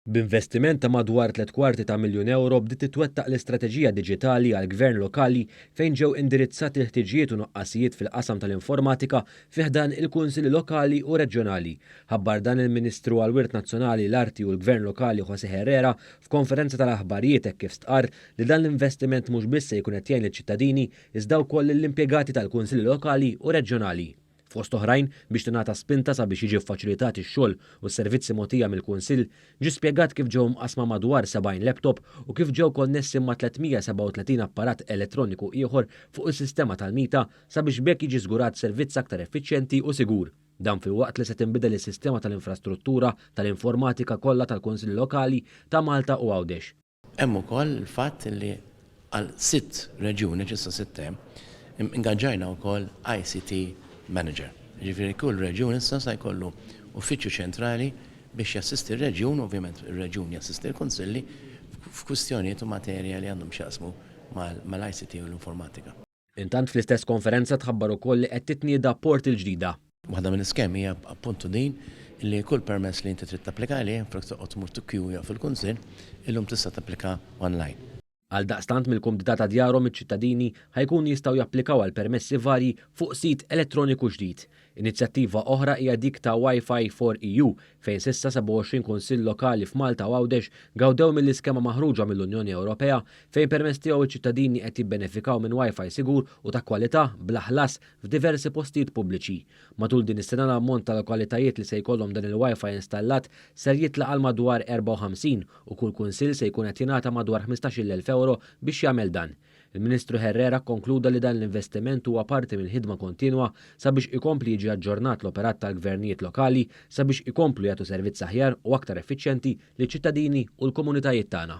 B'investiment ta' madwar 3/4 ta' miljun ewro bdiet titwettaq l-istrateġija diġitali għall-Gvern Lokali fejn ġew indirizzati l-ħtiġijiet u nuqqasijiet fil-qasam tal-informatika fi ħdan il-Kunsilli Lokali u Reġjonali. Ħabbar dan il-Ministru għall-Wirt Nazzjonali, l-Arti u l-Gvern Lokali José Herrera f'konferenza tal-aħbarijiet hekk kif stqarr li dan l-investiment mhux biss se jkun qed jgħin liċ-ċittadini iżda wkoll lill-impjegati tal-Kunsilli Lokali u Reġjonali. Fost oħrajn, biex tingħata spinta sabiex jiġi ffaċilitat ix-xogħol u s-servizzi mogħtija mill-Kunsill, ġie spjegat kif ġew mqassma madwar 70 laptop u kif ġew konnessi ma' 337 apparat elettroniku ieħor fuq is-sistema tal-MITA sabiex b'hekk jiġi żgurat servizz aktar effiċjenti u sigur. Dan filwaqt li se tinbidel is-sistema tal-infrastruttura tal-informatika kollha tal-Kunsilli Lokali ta' Malta u Għawdex. Hemm ukoll il-fatt li għal sitt reġjuni, għax issa sitt hemm, ingaġġajna wkoll ICT manager. Jiġifieri kull reġjun issa se jkollu uffiċċju ċentrali biex jassisti r-reġjun, ovvjament ir-reġjun jassisti l-kunsilli f'kwistjonijiet u materja li għandhom x'jaqsmu mal-ICT u l-informatika. Intant fl-istess konferenza tħabbar ukoll li qed titnieda portal ġdida. Waħda mill-iskemi hija appuntu din li kull permess li inti trid tapplika għalih, minflok toqgħod tmur tikkjuja fil-kunsill, illum tista' tapplika online. Għaldaqstant mill-kumdità ta' djarhom iċ-ċittadini ħa jkunu jistgħu japplikaw għal permessi varji fuq sit elettroniku ġdid. Inizjattiva oħra hija dik ta' Wi-Fi for EU fejn s'issa 27 kunsill lokali f'Malta u Għawdex gawdew mill-iskema maħruġa mill-Unjoni Ewropea fejn permezz tiegħu ċ-ċittadini qed jibbenefikaw minn Wi-Fi sigur u ta' kwalità bla ħlas f'diversi postijiet pubbliċi. Matul din is-sena l-ammont ta' lokalitajiet li se jkollhom dan il-Wi-Fi installat ser jitla' għal madwar 54 u kull kunsill se jkun qed jingħata madwar 15,000 ewro biex jagħmel dan. Il-Ministru Herrera kkonkluda li dan l-investiment huwa parti mill-ħidma kontinwa sabiex ikompli jiġi aġġornat l-operat tal-gvernijiet lokali sabiex ikomplu jagħtu servizz aħjar u aktar effiċjenti liċ-ċittadini u l-komunitajiet tagħna.